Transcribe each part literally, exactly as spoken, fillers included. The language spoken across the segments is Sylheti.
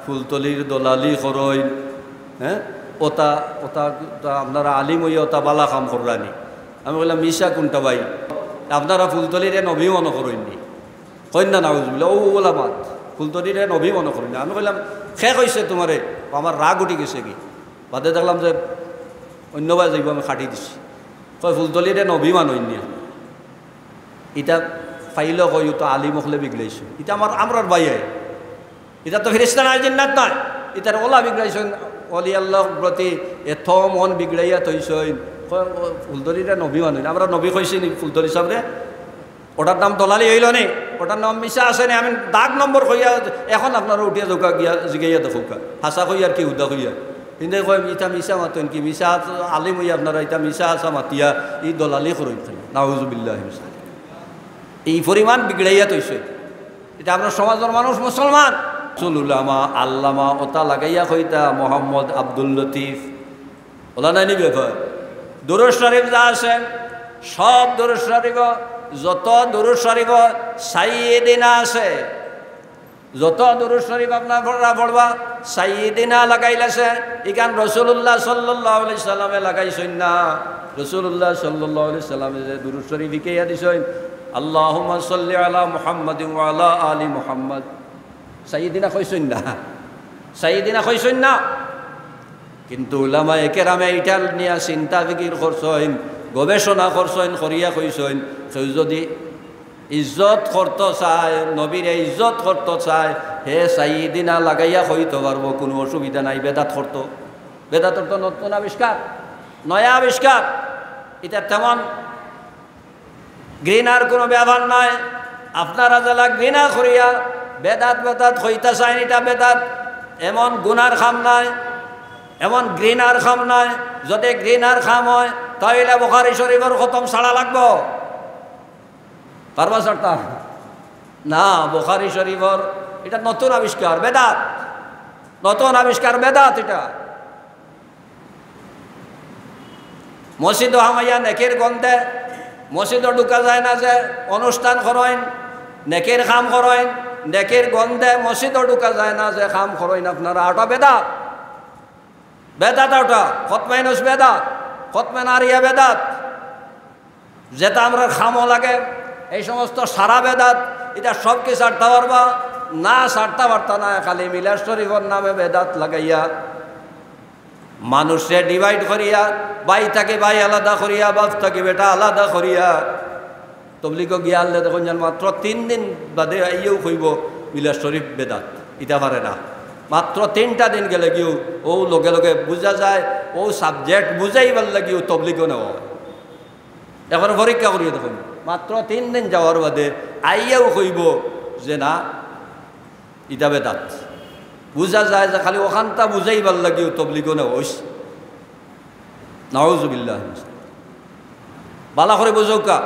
ফুলতলির দলালি করইন, হ্যাঁ? ওটা, ওটা, ওটা আপনারা আলিম অইয়া ওটা বালা কাম কররা নি। আমি কইলাম, "মিছা কুনটা ভাই? আপনারা ফুলতলিরে নবী মনো করইন নি?" কইন না, নাউজুবিল্লাহ, ও ওলা মাত, "ফুলতলিরে নবী মনো করইন না।" আমি কইলাম, "কে কইছে তুমারে?" আমার রাগ উঠি গেছে গি। বাদে দেখলাম যে অইন্য বায় যাইবো, আমি কাটি দিছি। কয়, "ফুলতলিরে নবী মানইন নি।" ইটা পাইলে কই, "ও তো আলিম অকলে বিগড়াইছে।" ইটা আমার, আমরার ভাই আয়। ইটা তো ফিরিস্তা নায়, জিন্নাত নায়। ইটার ওলা বিগড়াইছইন, অলি আল্লাহর প্রতি এত মন বিগড়াইয়া থইছইন। কয়, "ও ফুলতলিরে নবী মানইন না।" আমরা নবী কইছি নি ফুলতলি সাবরে? ওটার নাম দলালি অইলো নি? ওটার নাম মিছা আছে নি? আমি দাগ নম্বর কইয়া, এখন আপনারা উঠিয়া যাউক্কা গিয়া জিগাইয়া দেখউক্কা। হাছা কইয়ার কি হুদা কইয়ার? হিন্দে কয়, "ইটা মিছা মাতইন কি? মিছা আলিম অইয়া আপনারা ইটা মিছা হাছা মাতিয়া ই দলালি করইন কেনে?" নাউজুবিল্লাহ। ই পরিমাণ বিগড়াইয়া থইছে। ইটা আমরার সমাজর মানুষ মুসলমান। রসুল, উলামা, আল্লামা, ওটা লাগাইয়া কইতা মোহাম্মদ আব্দুল লতিফ। ওলা নায় নি ব্যাপার? দুরুদ শরিফ যা আছে, সব দুরুদ শরিফ, যত দুরুদ শরিফ সাইয়্যিদিনা আছে, যত দুরুদ শরিফ আপনারা পড়বা, সাইয়্যিদিনা লাগাইল আছে, ইখান রাসুলুল্লাহ সাল্লাল্লাহু আলাইহি সাল্লামে লাগাইছইন না। রাসুলুল্লাহ সাল্লাল্লাহু আলাইহি সাল্লামে যে দুরুদ শরিফ হিকাইয়া দিছইন, "আল্লাহুম্মা সাল্লি আলা মুহাম্মাদিন ওয়া আলা আলি মুহাম্মাদ", সাইয়্যিদিনা কইছইন না, সাইয়্যিদিনা কইছইন না। কিন্তু উলামায়ে কেরামে ইটা নিয়া চিন্তা ফিকির করছইন, গবেষণা করছইন, করিয়া কইছইন, কেউ যুদি ইজ্জত করতো চায়, নবীরে ইজ্জত করতো চায়, হে সাইয়্যিদিনা লাগাইয়া কইতো পারবো, কুনু অসুবিধা নাই। বেদাত করতো, বেদাত অর্থ নতুন আবিষ্কার, নয়া আবিষ্কার। ইটা তেমন ঘৃণার কুনু ব্যাপার নায়। আপনারা যেলা ঘৃণা করিয়া বেদাত বেদাত কইতা চাইন, ইটা বেদাত এমন গুনার কাম নায়, এমন ঘৃণার কাম নায়। যুদি ঘৃণার কাম অয়, তাইলে বুখারী শরিফর খতম ছাড়া লাগবো। পারবা ছাড়তা? না, বুখারী শরিফর ইটা নতুন আবিষ্কার, বেদাত। নতুন আবিষ্কার, বেদাত ইটা। মসজিদো হামাইয়া নেকির গন্ধে মসজিদো ঢুকা যায় না যে অনুষ্ঠান করইন, নেকির কাম করইন, নেকির গন্ধে মসজিদো ঢুকা যায় না যে কাম করইন আপনারা, ওটা বেদাত। বেদাত ওটা, খতমে ইউনুস বেদাত, খতমে নারিয়া বেদাত। যেটা আমরার কামো লাগে, এই সমস্ত সারা বেদাত, ইটা সব কি ছাড়তা পারবা? না, ছাড়তা পারতা না। খালি মিলাদ শরিফর নামে বেদাত লাগাইয়া, মানুষরে divide করিয়া, ভাই থাকি ভাই আলাদা করিয়া, বাপ থাকি বেটা আলাদা করিয়া, তবলিগো গিয়া আনলে দেখইন যেন মাত্র তিন দিন বাদে আইয়াউ কইবো মিলাদ শরিফ বেদাত, ইটা পারে না। মাত্র তিনটা দিন গেলেগিউ অউ লগে লগে বুঝা যায়, অউ subject বুঝাইবার লাগিউ তবলিগো নেওয়া অয়। একবার পরীক্ষা করিয়া দেখইন, মাত্র তিন দিন যাওয়ার বাদে আইয়াউ কইবো যে না, ইটা বেদাত। বুঝা যায় যে খালি অখানটা বুঝাইবার লাগিউ তবলিগো নেওয়া অইছে। নাউজুবিল্লাহ। বালা করি বুঝউক্কা,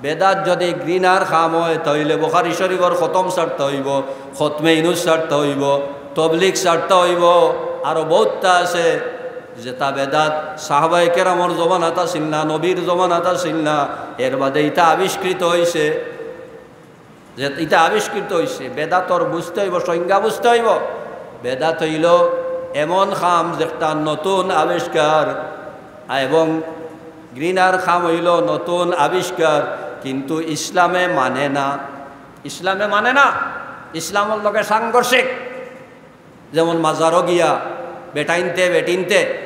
বেদাত যুদি ঘৃণার কাম অয়, তাইলে বুখারী শরিফর খতম ছাড়তা অইবো, খতমে ইউনুস ছাড়তা অইবো, তবলিগ ছাড়তা অইবো, আরো বউততা আছে। যেটা বেদাত সাহাবায়ে কেরামর জমানাত আছিল না, নবীর জমানাত আছিল না, এর বাদে ইটা আবিষ্কৃত অইছে। যে ইটা আবিষ্কৃত অইছে, বেদাতর বুঝতে অইবো, সংজ্ঞা বুঝতে অইবো। বেদাত অইলো এমন কাম যেটা নতুন আবিষ্কার, এবং ঘৃণার কাম অইলো নতুন আবিষ্কার, কিন্তু ইসলামে মানে না। ইসলামে মানে না, ইসলামর লগে সাংঘর্ষিক। যেমন মাজারো গিয়া বেটাইন্তে বেটিন্তে,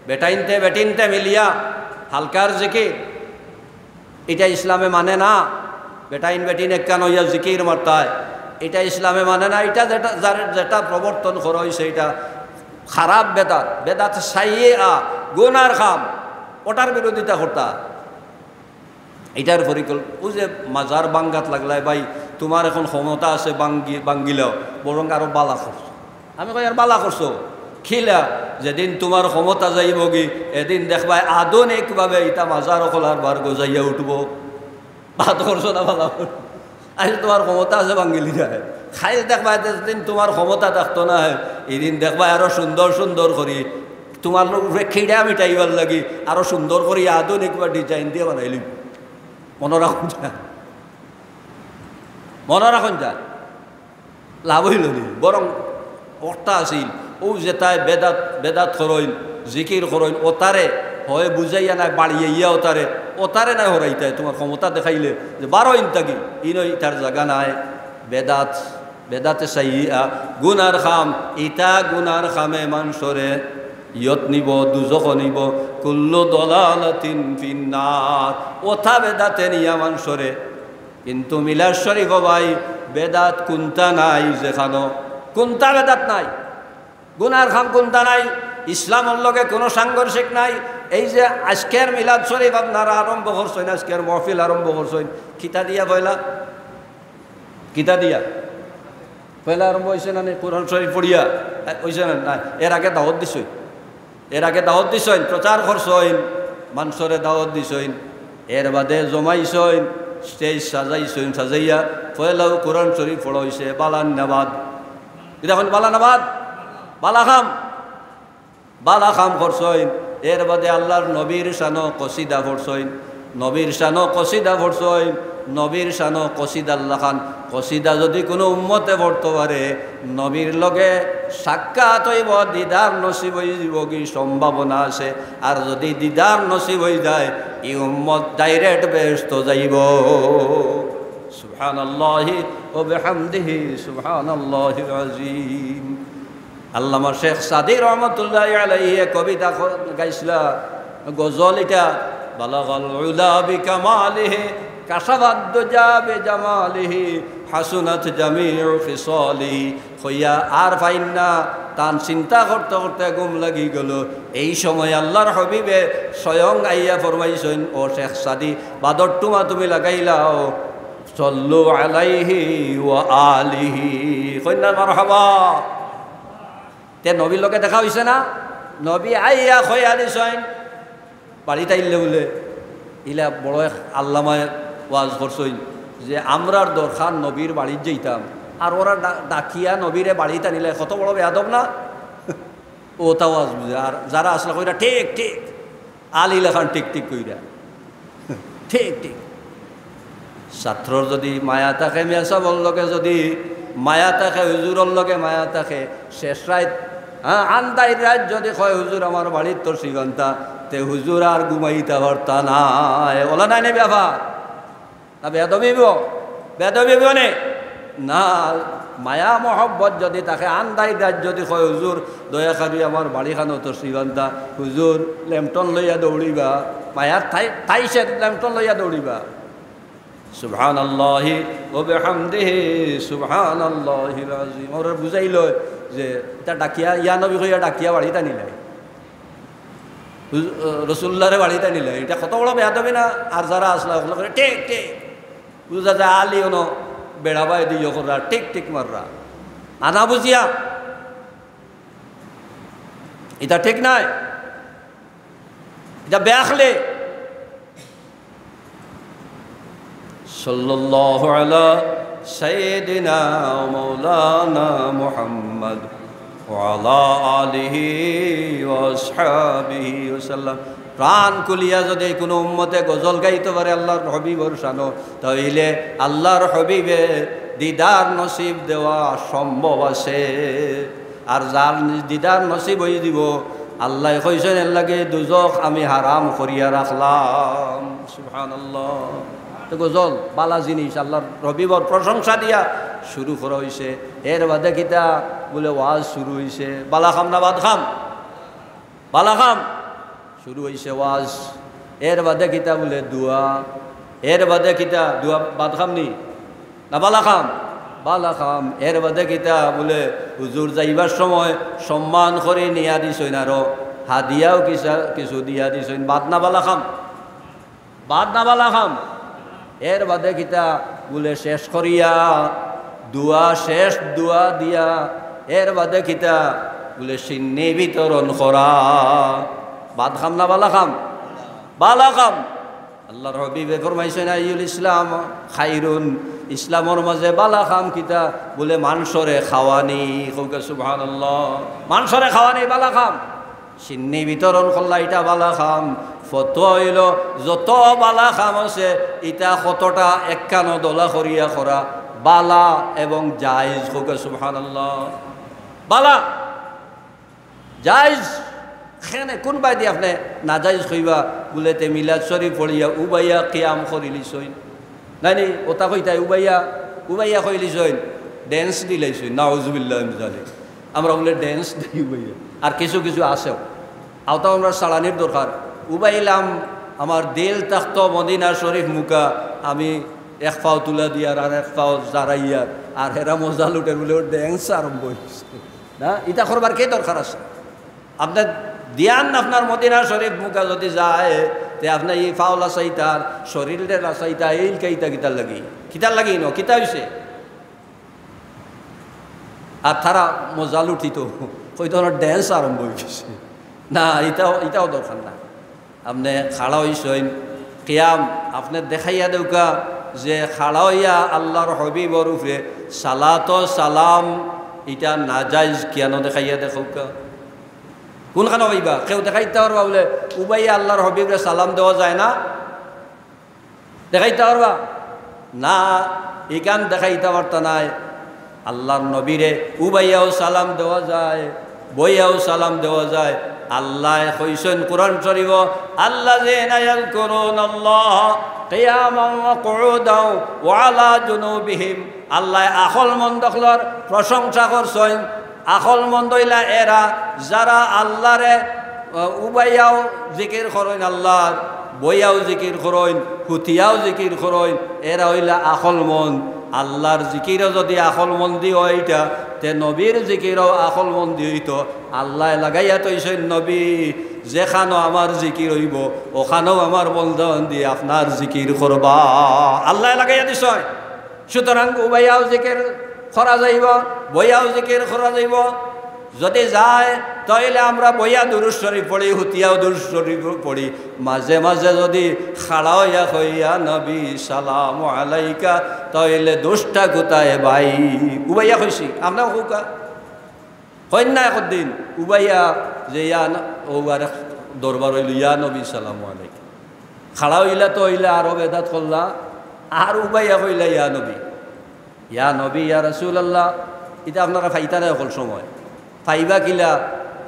বেটাইন্তে বেটিন্তে মিলিয়া হালকার জিকির, ইটা ইসলামে মানে না। বেটাইন বেটিন একখান অইয়া জিকির মারতায়, ইটা ইসলামে মানে না। ইটা যেটা, যার যেটা প্রবর্তন করা অইছে, ইটা খারাপ বেদাত, বেদাত সাইয়্যিআ, গুনার কাম, ওটার বিরোধিতা করতা। ইটার পরিকল্প-, অউ যে মাজার ভাঙ্গাত লাগলায়, ভাই, তুমার এখন ক্ষমতা আছে, ভাঙ্গি-, ভাঙ্গিলাও, বরং আরো বালা করছো। আমি কই, "আর বালা করছো, কিলা?" "যেদিন তুমার ক্ষমতা যাইবোগি, এদিন দেখবায় আধুনিকভাবে ইতা মাজার অকল আরবার গজাইয়া উঠবো।" বাদ করছো না বালা করছো। আইজ তুমার ক্ষমতা আছে, ভাঙ্গিলিরায়। কাইল দেখবায়, যেদিন তুমার ক্ষমতা থাকতো নায়, ইদিন দেখবায় আরো সুন্দর সুন্দর করি তুমার উপরে খিড়া মিটাইবার লাগি আরো সুন্দর করি আধুনিক বা design দিয়া বানাইলিমু। মনো রাখুন যা, মনো রাখুন যা, লাভ অইলো নি, বরং অকটা আছিল, অউ যেতায় বেদাত, বেদাত করইন, জিকির করইন, অতারে হয় বুঝাইয়া নায় বাড়িয়াইয়া অতারে, অতারে নায় হরাইতায়, তুমার ক্ষমতা দেখাইলে যে বারো ইন থাকি, ইনো ইতার জাগা নায়। বেদাত, বেদাতে সাইয়্যিআ, গুনার কাম, ইতা গুনার কামে মানষরে ইয়ত নিবো, দুজখো নিবো, কুল্লু দলালাতিন ফিন্নার, অতা বেদাতে নিয়া মানষরে। কিন্তু মিলাদ শরীফো ভাই, বেদাত কুন্তা নাই যেখানো, কুন্তা বেদাত নাই, গুনার কাম কুন্তা নাই, ইসলামর লগে কুনু সাংঘর্ষিক নাই। এই যে আজকের মিলাদ শরীফ আপনারা আরম্ভ করছইন, আজকের মহফিল আরম্ভ করছইন, কিতা দিয়া পয়লা? কিতা দিয়া? পয়লা আরম্ভ অইছে না নি? কোরআন শরীফ পড়িয়া, এ, অইছে না? না, এর আগে দাওয়াত দিছইন। এর আগে দাওয়াত দিছইন, প্রচার করছইন, মানষরে দাওয়াত দিছইন, এর বাদে জমাইছইন, stage সাজাইছইন, সাজাইয়া পয়লাউ কোরআন শরীফ পড়া অইছে, বালা না বাদ? ইতা কইন বালা না বাদ? বালা কাম, বালা কাম করছইন। এর বাদে আল্লার নবীর শানো কসিদা পড়ছইন, নবীর শানো কসিদা পড়ছইন, নবীর শানো কসিদার লাখান। কসিদা যুদি কুনু উম্মতে পড়তো পারে, নবীর লগে সাক্ষাৎ অইবো, দিদার নসিব অইযিবোগি, সম্ভাবনা আছে। আর যুদি দিদার নসিব অইযায়, ই উম্মত direct বেহেস্তো যাইবো। সুবহানাল্লাহি ওয়া বিহামদিহি, সুবহানাল্লাহিল আযীম। আল্লামা শেখ সাদী রহমতুল্লাহি আলাইহি এক কবিতা ক-, গাইছলা, গজল ইটা, বালাগাল উলা বিকামালিহি, কাশাফাদ দুজা বিজামালিহি, হাসুনাত জামিউ খিসালিহি। কইয়া আর পাইন না, তান চিন্তা করতে করতে ঘুম লাগি গেলো। এই সময় আল্লার হাবিবে স্বয়ং আইয়া ফরমাইছইন, "ও শেখ সাদী, বাদর টুমা তুমি লাগাইলাও, সল্লু আলাইহি ওয়া আলিহি।" কইন না মারহাবা। তে নবীর লগে দেখা অইছে না? নবী আইয়া কইয়া দিছইন, বাড়িত আইলে বুলে, ইলা বড় এক আল্লামায় ওয়াজ করছইন যে, "আমরার দরকার নবীর বাড়িত যাইতাম, আর ওরা ডা-, ডাকিয়া নবীরে বাড়িত আনিলে কত বড় বেয়াদব না?" অতা ওয়াজ বুঝে, আর যারা আছলা কইরা, "ঠিক, ঠিক।" আলি লাখান ঠিক ঠিক কইরা। ঠিক, ঠিক। ছাত্রর যুদি মায়া থাকে, মেসাবর লগে যুদি মায়া থাকে, হুজুরর লগে মায়া থাকে, শেষ রাইত, হ্যাঁ, আন্দাইর রাইত যুদি কয়, "হুজুর, আমার বাড়িত তশরিফ আনতা", তে হুজুর আর ঘুমাইতা পারতা নায়। অলা নায় নি ব্যাপার? না বেয়াদবি অইবো? বেয়াদবি অইবো নি? না, মায়া মহব্বত যুদি থাকে, আন্দাইর রাইত যুদি কয়, "হুজুর, দয়া করি আমার বাড়িখানো তশরিফ আনতা", হুজুর লেমটন লইয়া দৌড়িবা, মায়ার তাই-, তাইশে লেমটন লইয়া দৌড়িবা। সুবহানাল্লাহি ওয়া বিহামদিহি, সুবহানাল্লাহিল আযীম। ওরা বুঝাইল যে ইতা ডাকিয়া, ইয়া নবী কইয়া ডাকিয়া বাড়িত আনিলে। হুজ-, রসুলুল্লাহরে বাড়িত আনিলে, ইটা কত বড় বেয়াদবি না? আর যারা আছলা, অগুলো করে, "ঠিক, ঠিক।" বুঝা যায়, আলী অনো বেড়াবায় দিও কররা, ঠিক, ঠিক মাররা। আনা বুঝিয়া, ইটা ঠিক নায়, ইটা বেআখলি। সাল্লাল্লাহু আলা সাইয়্যিদিনা ওয়া মাওলানা মুহাম্মদ ওয়া আলা আলিহি ওয়া আসহাবিহি ওয়া সাল্লাম। প্রাণ খুলিয়া যুদি কুনু উম্মতে গজল গাইতো পারে আল্লার হাবিবর শানো, তাইলে আল্লার হাবিবে দিদার নসিব দেওয়া সম্ভব আছে। আর যার নি-, দিদার নসিব অইযিবো, আল্লায় কইছইন, "এর লাগি দুজখ আমি হারাম করিয়া রাখলাম।" সুবহানাল্লাহ। তে গজল বালা জিনিস, আল্লার হাবিবর প্রশংসা দিয়া শুরু করা অইছে। এর বাদে কিতা বুলে ওয়াজ শুরু অইছে। বালা কাম না বাদ কাম? বালা কাম। শুরু অইছে ওয়াজ। এর বাদে কিতা বুলে দোয়া। এর বাদে কিতা দোয়া বাদ কাম নি? না বালা কাম? বালা কাম। এর বাদে কিতা বুলে হুজুর যাইবার সময় সম্মান করি নিয়া দিছইন, আরো হাদিয়াও কিসা-, কিছু দিয়া দিছইন। বাদ না বালা কাম? বাদ না বালা কাম? এর বাদে কিতা বুলে শেষ করিয়া দোয়া, শেষ দোয়া দিয়া, এর বাদে কিতা বুলে শিন্নি বিতরণ করা। বাদ কাম না বালা কাম? বালা কাম। আল্লার হাবিবে ফরমাইছইন, "আইয়ুল ইসলাম খাইরুন।" ইসলামর মাঝে বালা কাম কিতা? বুলে মানষরে খাওয়ানি। কউক্কা সুবহানাল্লাহ। মানষরে খাওয়ানি বালা কাম। শিন্নি বিতরণ করলা, ইটা বালা কাম। ফতোয়া অইলো, যত বালা কাম আছে, ইতা কতটা একখানো দলা করিয়া করা বালা এবং জায়েজ। কউক্কা সুবহানাল্লাহ। বালা, জায়েজ। কেনে, কুনবায়দি আপনে নাজায়েজ কইবা? বুলে তে মিলাদ শরিফ পড়িয়া উবাইয়া কিয়াম করিলিছইন। নানি, ওটা কইতায় উবাইয়া, উবাইয়া কইলিছইন, dance দিলাইছইন, নাউজুবিল্লাহ মিন জালিক। আমরা বুলে dance দেই উবাইয়া। আর কিছু কিছু আছেও। অটাও আমরার ছাড়ানির দরকার। উবাইলাম, আমার দিল থাকতো মদিনা শরিফ মুখা, আমি এক পাও তুলা দিয়ার আর এক পাও জারাইয়ার, আর হেরা মজা লুটের বুলে ওর dance আরম্ভ অইছে। না, ইতা করবার কে দরকার আছে? আপনার ধ্যান আপনার মদিনা শরিফ মুখা যদি যায়, তে আপনে ই পাও লাচাইতা, শরিলরে লাচাইতা, ইলকাইতা কিতার লাগি? কিতার লাগি ন? কিতা অইছে? আর তারা মজা লুটিতো, কইতো না, dance আরম্ভ অইগেছে। না, ইতাও, ইতাও দরকার না। আপনে খাড়া অইছইন, কিয়াম, আপনে দেখাইয়া দেউক্কা যে খাড়া অইয়া আল্লার হাবিবর উপরে সালাত ও সালাম, ইটা নাজায়েজ কিয়ানো দেখাইয়া দেখউক্কা। কুনখানো কইবা? কেউ দেখাইতা পারবা বুলে উবাইয়া আল্লার হাবিবরে সালাম দেওয়া যায় না? দেখাইতা পারবা? না, ইখান দেখাইতা পারতা নায়। আল্লার নবীরে উবাইয়াও সালাম দেওয়া যায়, বইয়াও সালাম দেওয়া যায়। আল্লায় কইছইন কুরআন শরিফো, "আল্লাযীনা ইয়াযকুরুনাল্লাহা কিয়ামান ওয়া কুউদান ওয়া আলা জুনুবিহিম।" আল্লায় আকলমন্দ অকলর প্রশংসা করছইন। আকলমন্দ অইলা এরা, যারা আল্লারে, আহ, উবাইয়াও জিকির করইন আল্লার, বইয়াও জিকির করইন, হুতিয়াও জিকির করইন, এরা অইলা আকলমন্দ। আল্লার জিকিরও যদি আকলমন্দি অয় ইটা, তে নবীর জিকিরও আকলমন্দি অইতো। আল্লায় লাগাইয়া থইছইন নবী, যেখানো আমার জিকির অইবো, ওখানোও আমার বন্দাবন্দি আপনার জিকির করবা। আল্লায় লাগাইয়া দিছইন। সুতরাং উবাইয়াও জিকির করা যাইবো, বইয়াও জিকির করা যাইবো। যদি যায়, তাইলে আমরা বইয়া দুরুদ শরিফ পড়ি, হুতিয়াও দুরুদ শরিফ পড়ি। মাঝে মাঝে যদি খাড়া অইয়া কই, "ইয়া নবী সালামু আলাইকা", তাইলে দোষটা কোথায় ভাই? উবাইয়া কইছি, আপনারা কউক্কা। কইন না একদিন, উবাইয়া যে ইয়া ন-, ও আরেক দরবার অইলো, "ইয়া নবী সালামু আলাইকা।" খাড়া অইলা তো অইলা, আরো বেদাত করলা, আর উবাইয়া কইলা, "ইয়া নবী, ইয়া নবী, ইয়া রাসূলুল্লাহ।" ইটা আপনারা পাইতা না হকল সময়। পাইবা কিলা?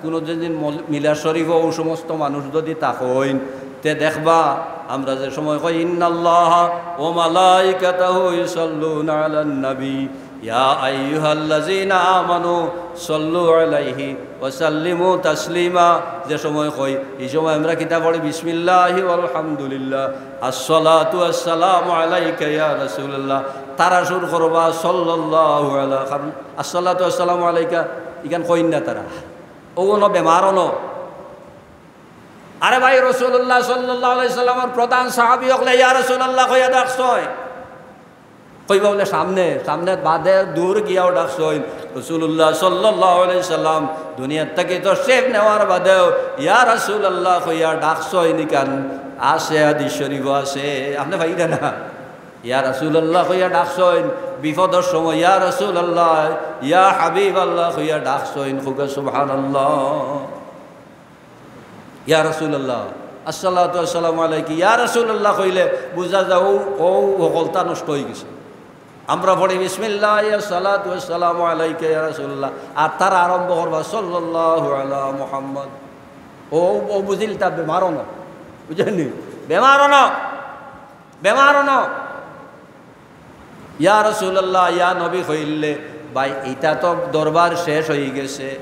কুনু দিন মল-, মিলাদ শরিফো ও সমস্ত মানুষ যদি থাকইন, তে দেখবা, আমরা যে সময় কই, "ইন্নাল্লাহা ওয়া মালাইকাতাহু ইউসাল্লুনা আলান নবী, ইয়া আইয়ুহাল্লাযীনা আমানু সাল্লু আলাইহি ওয়া সাল্লিমু তাসলিমা", যে সময় কই, ই সময় আমরা কিতা পড়ি? "বিসমিল্লাহি ওয়াল হামদুলিল্লাহ, আসসালাতু আসসালামু আলাইকা ইয়া রাসূলুল্লাহ।" তারা সুর করবা, "সাল্লাল্লাহু আলা", কারণ "আসসালাতু আসসালামু আলাইকা", ইখান কইন না তারা। ও অনো বেমার অনো। আরে ভাই, রাসূলুল্লাহ সাল্লাল্লাহু আলাইহি সাল্লামর প্রধান সাহাবী অকলে "ইয়া রাসূলুল্লাহ" কইয়া ডাকছইন। কইবা বুলে সামনে, সামনে বাদে দূর গিয়াও ডাকছইন। রাসূলুল্লাহ সাল্লাল্লাহু আলাইহি সাল্লাম দুনিয়ার থাকি তশরিফ নেওয়ার বাদেও "ইয়া রাসূলুল্লাহ" কইয়া ডাকছইন, ইখান আছে, হাদিস শরিফো আছে, আপনে পাইরা না। "ইয়া রাসূলুল্লাহ" কইয়া ডাকছইন, বিপদর সময় "ইয়া রাসূলুল্লাহ, ইয়া হাবিবাল্লাহ" কইয়া ডাকছইন। কউক্কা সুবহানাল্লাহ। "ইয়া রাসূলুল্লাহ, আসসালাতু আসসালামু আলাইকা ইয়া রাসূলুল্লাহ" কইলে বুঝা যায় ও, ও হকলতা নষ্ট অইগেছে। আমরা পড়ি, "বিসমিল্লাহ, আসসালাতু আসসালামু আলাইকা ইয়া রাসূলুল্লাহ", আর তারা আরম্ভ করবা, "সাল্লাল্লাহু আলা মুহাম্মদ।" ও, ও বুঝিলতা বেমার অনো, বুঝছইন নি? বেমার অনো, বেমার অনো। "ইয়া রাসূলুল্লাহ, ইয়া নবী" কইলে, ভাই, ইটা তো দরবার শেষ অইগেছে,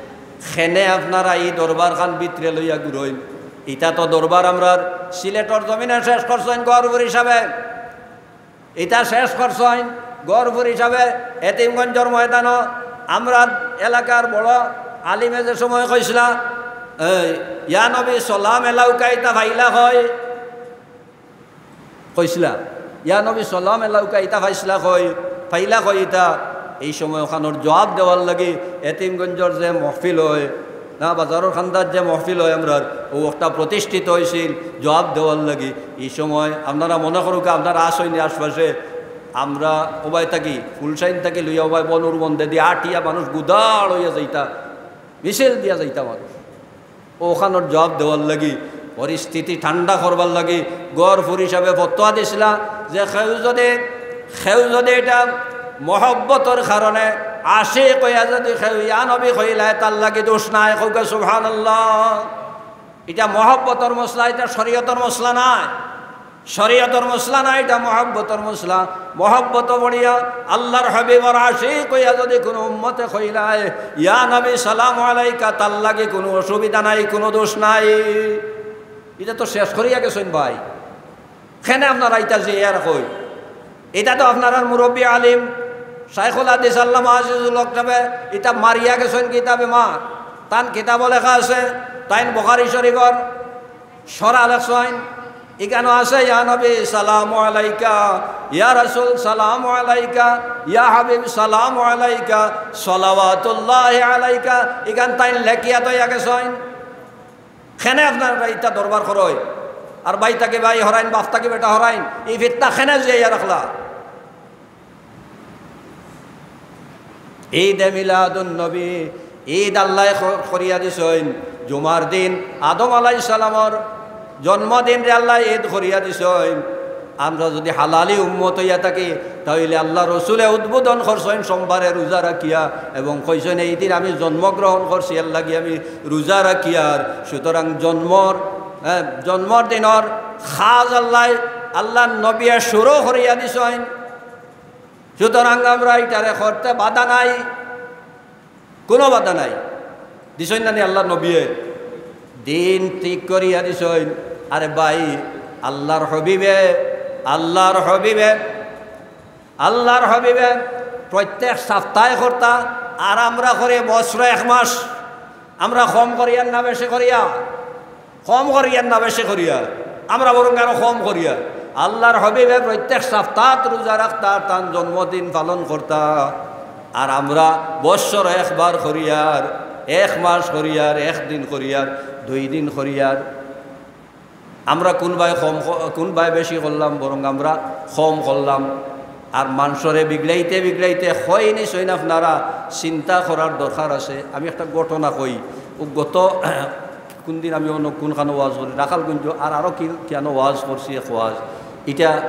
কেনে আপনারা ই দরবারখান ভিতরে লইয়া ঘুরইন? ইটা তো দরবার আমরার সিলেটর জমিনে শেষ করছইন গহরপুর হিসাবে, ইটা শেষ করছইন গহরপুর হিসাবে। এতিমগঞ্জর ময়দানো আমরার এলাকার বড় আলিমে যে সময় কইছলা, এই, "ইয়া নবী সালাম এলাউকা", ইটা পাইলা কই? কইছলা, "ইয়া নবী সালাম এলাউকা", ইটা পাইছলা কই? পাইলা কই ইটা? এই সময় ওখানোর জবাব দেওয়ার লাগি এতিমগঞ্জর যে মহফিল অয় না, বাজারর কান্দার যে মহফিল অয় আমরার, ও একটা প্রতিষ্ঠিত অইছিল জবাব দেওয়ার লাগি। এই সময় আপনারা মনে করউক্কা, আপনারা আছইন নি আশপাশে, আমরা ওবায় থাকি, ফুলশাইন থাকি লইয়া ওবায় বনর বন্দেদি আটিয়া মানুষ গুদাড় অইয়া যাইতা, মিছিল দিয়া যাইতা মানুষ। ওখানোর জবাব দেওয়ার লাগি, পরিস্থিতি ঠান্ডা করবার লাগি, গহরপুর হিসাবে ফতোয়া দিছলা যে কেউ যদি, কেউ যদি ইটা মহব্বতর কারণে আশিক অইয়া যুদি কেউ ইয়া নবী কইলায়, তার লাগি দোষ নাই। কউক্কা সুবহানাল্লাহ। ইটা মহব্বতর মসলা, ইটা শরীয়তর মসলা নায়। শরীয়তর মসলা নায়, ইটা মহব্বতর মসলা। মহব্বত বড়িয়া আল্লার হাবিবর আশিক অইয়া যুদি কুনু উম্মতে কইলায়, "ইয়া নবী সালামু আলাইকা", তার লাগি কুনু অসুবিধা নাই, কুনু দোষ নাই। ইটা তো শেষ করিয়া গেছইন ভাই। কেনে আপনারা ইতা জিয়াইয়া রাখইন? ইটা তো আপনারার মুরব্বী আলিম, শাইখুল হাদিস আল্লামা আজিজুল হক সাবে ইতা মারিয়া গেছইন কিতাবে মা। তান কিতাবো লেখা আছে, তাইন বুখারী শরীফর শরা লেখছইন। ইখানো আছে, "ইয়া নবী সালামু আলাইকা, ইয়া রাসূল সালামু আলাইকা, ইয়া হাবিব সালামু আলাইকা, সালাওয়াতুল্লাহি আলাইকা।" ইখান তাইন লেখিয়া থইয়া গেছইন। কেনে আপনারা ইতা দরবার করইন? আর ভাই থাকি ভাই হরাইন, বাপ থাকি বেটা হরাইন, ই ফিতনা কেনে জিয়াইয়া রাখলা? ঈদে মিলাদুন নবী, ঈদ আল্লায় ক-, করিয়া দিছইন। জুমার দিন আদম আলাইহিস সালামর জন্মদিনরে আল্লায় ঈদ করিয়া দিছইন। আমরা যুদি হালালি উম্মত অইয়া থাকি, তা অইলে আল্লার রসুলে উদ্বোধন করছইন সোমবারে রোজা রাখিয়া, এবং কইছইন, "এই দিন আমি জন্মগ্রহণ করছি, এর লাগি আমি রোজা রাখিয়ার।" সুতরাং জন্মর, হ্যাঁ, জন্মর দিনর খাজ আল্লায়, আল্লার নবিয়ে শুরু করিয়া দিছইন। সুতরাং আমরা ইটারে করতে বাধা নাই, কুনু বাধা নাই। দিছইন না নি আল্লার নবিয়ে? দিন ঠিক করিয়া দিছইন। আরে ভাই, আল্লার হাবিবে, আল্লার হাবিবে, আল্লার হাবিবে প্রত্যেক সপ্তাহে করতা, আর আমরা করি বছরে এক মাস। আমরা কম করিয়ার না বেশি করিয়া? কম করিয়ার না বেশি করিয়া? আমরা বরং আরো কম করিয়া। আল্লার হাবিবে প্রত্যেক সপ্তাহত রোজা রাখতা, তান জন্মদিন পালন করতা, আর আমরা বছর একবার করিয়ার, এক মাস করিয়ার, এক দিন করিয়ার, দুই দিন করিয়ার। আমরা কুনবায় কম ক-, কুনবায় বেশি করলাম, বরং আমরা কম করলাম। আর মানষরে বিগড়াইতে বিগড়াইতে কইনি সইন আপনারা চিন্তা করার দরকার আছে। আমি একটা ঘটনা কই, ও গত কুনদিন আমি অন্য কুনখানো ওয়াজ করি, রাখালগঞ্জ আর আরো কি, কিয়ানো ওয়াজ করছি, এক ওয়াজ। ইটা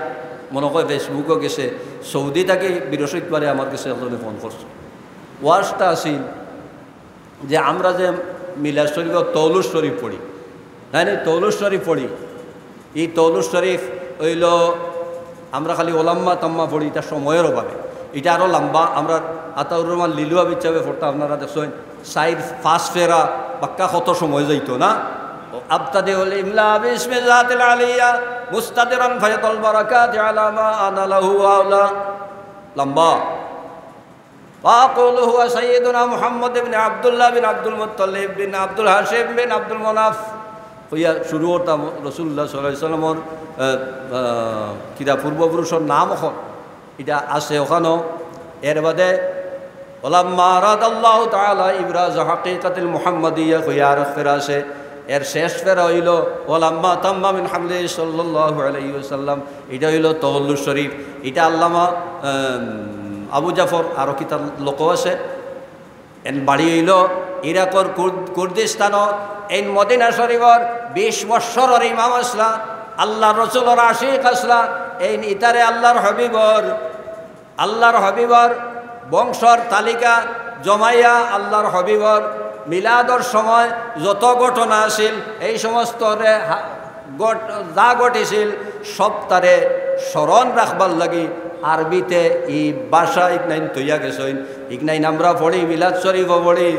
মনো কয় Facebook-ও গেছে, সৌদি থাকি বৃহস্পতিবারে আমার গেছে একজনে ফোন করছে। ওয়াজটা আছিল যে আমরা যে মিলাদ শরীফ, তৌলুদ শরীফ পড়ি, তাই না? তৌলুদ শরীফ পড়ি, ই তৌলুদ শরীফ অইলো আমরা খালি ওলাম্মা তাম্মা পড়ি, ইটা সময়র অভাবে। ইটা আরো লম্বা, আমরা আতাউর রহমান লিলু হাফিজ সাবে পড়তা, আপনারা দেখছইন, চাইর পাঁচ ফেরা বাক্কা কত সময় যাইতো না? ও আবতাদিউল ইমলা বিসমি জাতিল আলিয়া মুস্তাদিরান ফায়াদাল বারাকাতি আলা মা আনা লাহু আওলা। লম্বা। ওয়া আকুলু হুয়া সাইয়্যিদুনা মুহাম্মদ ইবনে আব্দুল্লাহ বিন আব্দুল মুত্তালিব বিন আব্দুল হাশিম বিন আব্দুল মানাফ। কইয়া শুরু করতাম রাসূলুল্লাহ সাল্লাল্লাহু আলাইহি ওয়াসাল্লামর, আহ, আহ, কিতা পূর্বপুরুষর নাম অখন। ইটা আছে অখানো। এর বাদে ওলাম্মা আরাদাল্লাহু তাআলা ইবরাজ হাকিকাতিল মুহাম্মাদিয়া কইয়া আর ফেরা আছে। এর শেষ ফেরা অইলো ওলাম্মা তাম্মা মিন হামলিহি সাল্লাল্লাহু আলাইহি ওয়াসাল্লাম। ইটা অইলো তৌলুদ শরীফ। ইটা আল্লামা, আম, আবু জাফর আরো কিতাব লেখো আছে। এন বাড়ি অইলো ইরাকর কুর্দ-, কুর্দিস্তানো। এইন মদিনা শরীফর বিশ বৎসরর ইমাম আছলা, আল্লার রসুলর আশিক আছলা। এইন ইতারে আল্লার হাবিবর, আল্লার হাবিবর বংশর তালিকা জমাইয়া আল্লার হাবিবর মিলাদর সময় যত ঘটনা আছিল, এই সমস্তরে হা-, ঘট-, যা ঘটিছিল, সবতারে স্মরণ রাখবার লাগি আরবিতে ই ভাষা ইকনাইন তৈয়া গেছইন। ইকনাইন আমরা পড়ি, মিলাদ শরীফও পড়ি।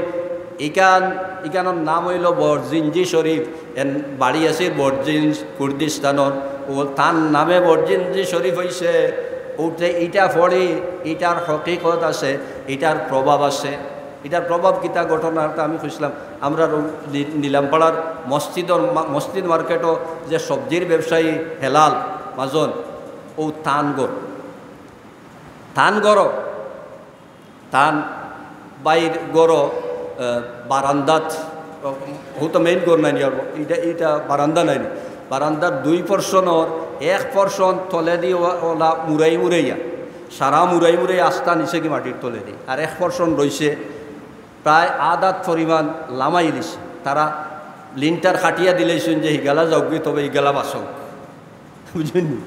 ইকান, ইকানর নাম অইলো বরজিঞ্জি শরীফ। এন বাড়ি আছে বরজিঞ্জ, কুর্দিস্তানর। ও তান নামে বরজিঞ্জি শরীফ অইছে। উঠে ইটা পড়ি, ইটার হকিকত আছে, ইটার প্রভাব আছে। ইটার প্রভাব কিতা ঘটনাটা আমি কইছিলাম, আমরা রো-, নি-, নিলামপাড়ার মসজিদর মা-, মসজিদ মার্কেটো যে সবজির ব্যবসায়ী হেলাল মাজন, ও তান ঘর, তান ঘর, তান বাইর ঘর, আহ, বারান্দাত, ও তো মেইন ঘর নাইনি আর, ইটা, ইটা বারান্দা নাইনি, বারান্দার দুই portion-র এক portion তলেদি ও-, ওলা মুরাই মুরাইয়া, সারা মুরাই মুরাই আস্তা নিচে কি মাটির তলেদি, আর এক portion রইছে, প্রায় আধাত পরিমাণ লামাই দিছে। তারা লিন্টার খাটিয়া দিলাইছইন যে হিগালা যাউকগি, তবে হিগালা বাঁচউক। বুঝছইন নি?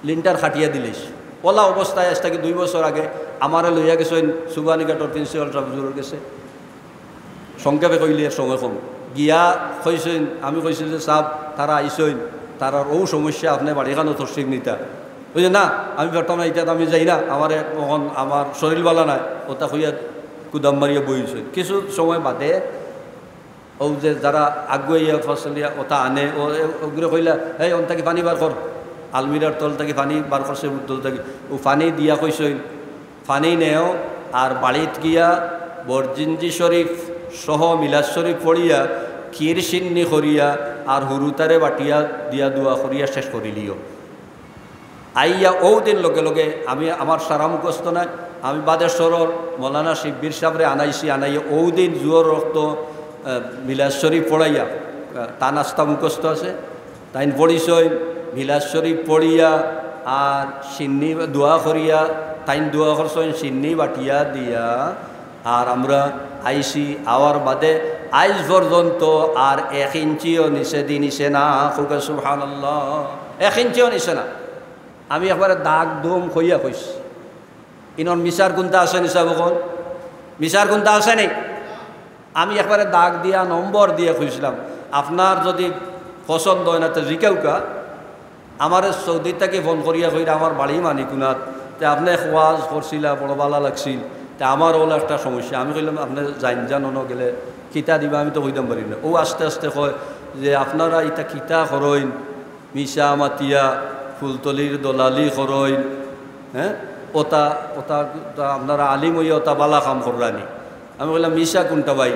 লিন্টার খাটিয়া দিলাইছে। ওলা অবস্থায় আজ থাকি দুই বছর আগে আমারে লইয়া গেছইন সুবহানীঘাটর প্রিন্সিপাল সাব হুজুরর গেছে। সংক্ষেপে কইলে সময় কম। গিয়া কইছইন, আমি কইছি যে, "সাব, তারা আইছইন, তারার অউ সমস্যা, আপনে বাড়িখানো তশরিফ নিতা।" কইছে, "না, আমি পারতাম না, ইতাত আমি যাই না, আমারে অখন আমার শরীর বালা নায়।" অতা কইয়া কুদাম মারিয়া বইছইন। কিছু সময় বাদে অউ যে যারা আগুয়াইয়া ফসলিয়া অতা আনে, অউ, অউ, অগুরে কইলা, "এই, অন থাকি পানি বার কর।" আলমিরার তল থাকি পানি বার করছে, বোতল থাকি। অউ পানি দিয়া কইছইন, "পানি নেও, আর বাড়িত গিয়া বরজিনজি শরীফ সহ মিলাদ শরীফ পড়িয়া, ক্ষীর সিন্নি করিয়া, আর হুরুতারে বাটিয়া দিয়া দোয়া করিয়া শেষ করিলিও।" আইয়া অউ দিন লগে লগে আমি, আমার সারা মুখস্থ নায়, আমি বাদেশ্বরর মৌলানা শিব্বির সাবরে আনাইছি, আনাইয়া অউ দিন জুহর অক্ত, আহ, মিলাদ শরীফ পড়াইয়া, আহ, তান আস্তা মুখস্থ আছে, তাইন পড়িছইন, মিলাদ শরীফ পড়িয়া আর সিন্নি দোয়া করিয়া, তাইন দোয়া করছইন সিন্নি বাটিয়া দিয়া, আর আমরা আইছি, আওয়ার বাদে আইজ পর্যন্ত আর এক ইঞ্চিও নিচেদি নিছে না। কউক্কা সুবহানাল্লাহ। এক ইঞ্চিও নিছে না। আমি একবারে দাগ দুম কইয়া কইছি। ইনর মিছার কুন্তা আছে নি সাব অকল? মিছার কুন্তা আছে নি? আমি একবারে দাগ দিয়া নম্বর দিয়া কইছিলাম, আপনার যদি পছন্দ অয় না, তে জিকাউক্কা। আমারে সৌদি থাকি ফোন করিয়া কইরা, "আমার বাড়ি মানিকুনাত, তে আপনে এক ওয়াজ করছিলা, বড় বালা লাগছিল, তে আমার অলা একটা সমস্যা।" আমি কইলাম, "আপনে যাইন যান, অনো গেলে কিতা দিবা, আমি তো কইতাম পারি না।" অউ আস্তে আস্তে কয় যে, "আপনারা ইতা কিতা করইন, মিছা মাতিয়া ফুলতলির দলালি করইন, হ্যাঁ, অতা, অতা, অতা আপনারা আলিম অইয়া অতা বালা কাম কররা নি?" আমি কইলাম, "মিছা কুনটা ভাই?"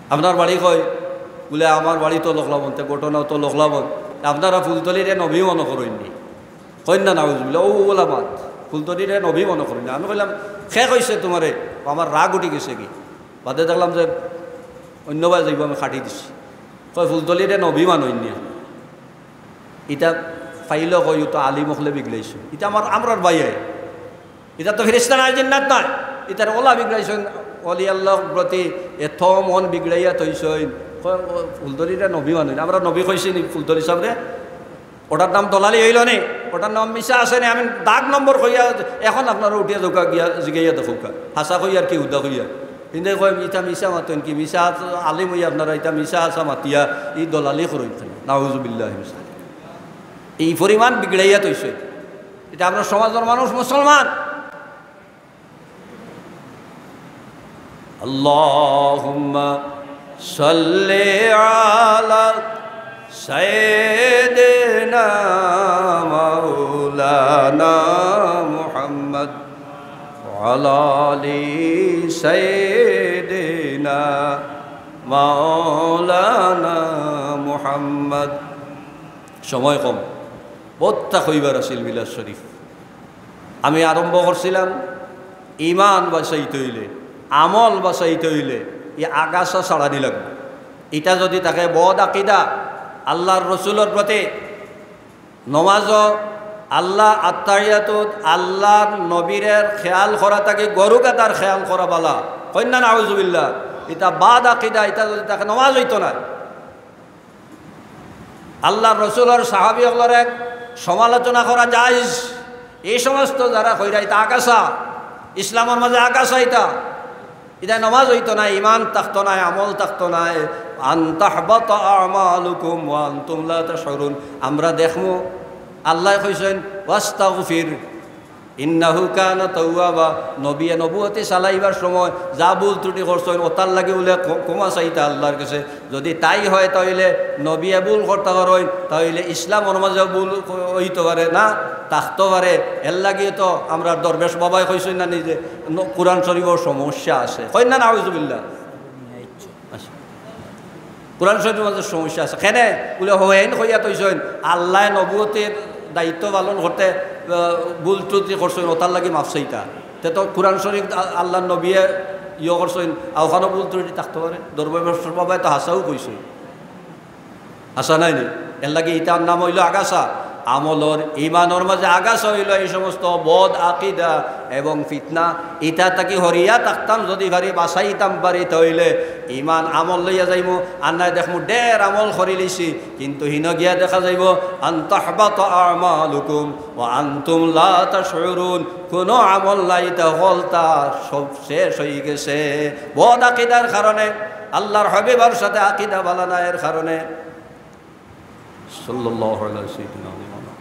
আপনার বাড়ি কই? বুলে, "আমার বাড়ি তো লখলাবন্দ।" তে ঘটনা তো লখলাবন্দ। "আপনারা ফুলতলিরে নবী মনো করইন নি?" কইন না, নাউজুবিল্লাহ। অউ অলা মাত, "ফুলতলিরে নবী মনো করইন নি।" আমি কইলাম, "কে কইছে তুমারে?" আমার রাগ উঠি গেছে গি। বাদে দেখলাম যে অইন্য বায় যাইবো, আমি কাটি দিছি। কয়, "ফুলতলিরে নবী মানইন নি?" ইতা পাইলে কই, "ইতা আলিম অকলে বিগড়াইছইন।" ইতা আমার, আমরার ভাইয়ে। ইতা তো ফিরিস্তা নায়, জিন্নাত নায়। ইতার অলা বিগড়াইছইন, অলি আল্লাহর প্রতি এত মন বিগড়াইয়া থইছইন। কয়, "অউ ফুলতলিরে নবী মানইন নি?" আমরা নবী কইছি নি ফুলতলি সাবরে? অটার নাম দলালি অইলো নি? অটার নাম মিছা আছে নি? আমি দাগ নম্বর কইয়া, অখন আপনারা উঠিয়া যাউক্কা, গিয়া জিগাইয়া দেখউক্কা। হাছা কইয়ার কি হুদা কইয়ার? হিন্দে কয়, "ইতা মিছা মাতইন কি? মিছা আলিম অইয়া আপনারা ইতা মিছা হাছা মাতিয়া ই দলালি করইন কেনে?" নাউজুবিল্লাহি মিন যালিক। ই পরিমাণ বিগড়াইয়া থইছে। ইতা আমরার সমাজর মানুষ মুসলমান। اللهم صل على سيدنا مولانا محمد وعلى آل سيدنا مولانا محمد। সময় কম, বউততা কইবার আছিল মিলাদ শরীফ। আমি আরম্ভ করছিলাম, ইমান বাচাইতে অইলে, আমল বাচাইতে অইলে ই আগাছা ছাড়ানি লাগবো। ইটা যদি থাকে বদ আকিদা, আল্লার রসুলর প্রতি, নমাজো আল্লা, আত্তাহিয়াতুত আল্লার নবীরে খেয়াল করা থাকি গরু গাদার খেয়াল করা বালা। কইন না নাউজুবিল্লাহ। ইটা বাদ আকিদা, ইটা যদি থাকে নমাজ অইতো নায়। আল্লার রসুলর সাহাবি অকলরে সমালোচনা করা জায়েজ। এই সমস্ত যারা কইরা, ইতা আগাছা, ইসলামর মাঝে আগাছা ইতা। ইতা নমাজ অইতো নায়, ইমান থাকতো নায়, আমল থাকতো নায়। আন তাহবাতা আমালুকুম ওয়া আনতুম লা তাশউরুন। আমরা দেখমু, আল্লায় কইছইন, "ওয়াস্তাগফির ইন্নাহু কানা তাওয়াবা।" নবিয়ে নবুয়তি চালাইবার সময় যা ভুল ত্রুটি করছইন, অতার লাগি বুলে ক্ষ-, ক্ষমা চাইতা আল্লার গেছে। যদি তাই হয়, তাইলে নবিয়ে ভুল করতা পারইন, তাইলে ইসলামর মাঝে ভুল অইতো পারে না, থাকতো পারে। এর লাগি তো আমরার দরবেশ বাবায় কইছইন না নিজে, ন-, কোরআন শরীফর সমস্যা আছে। কইন না নাউজুবিল্লাহ। আচ্ছা। কোরআন শরীফর মাঝে সমস্যা আছে। কেনে? বুলে, "হো, এইন কইয়া থইছইন, আল্লায় নবুয়তির দায়িত্ব পালন করতে, আহ, ভুল ত্রুটি করছইন, অতার লাগি মাফ চাইতা।" তে তো কোরআন শরীফ আ-, আল্লার নবিয়ে ইয়ে করছইন, অখানো ভুল ত্রুটি থাকতো পারে। দরবেশ বাবায় তো হাছাউ কইছইন। হাছা নায় নি? এর লাগি ইটার নাম অইলো আগাছা। আমলর, ইমানর মাঝে আগাছা অইলো এই সমস্ত বদ আকিদা এবং ফিতনা। ইতা থাকি হরিয়া থাকতাম যদি পারি, বাঁচাইতাম পারি, তাইলে ইমান আমল লইয়া যাইমু। আর নায় দেখমু ঢের আমল করিলিছি, কিন্তু হিনো গিয়া দেখা যাইবো, আন তাহবাতা আমালুকুম ওয়া আনতুম লা তাশউরুন, কুনু আমল নাই, ইতা হকলতা সব শেষ অইগেছে। বদ আকিদার কারণে, আল্লার হাবিবর সাথে আকিদা ভালা নায় এর কারণে। সাল্লাল্লাহু আলা সাইয়্যিদিনা মুহাম্মদ।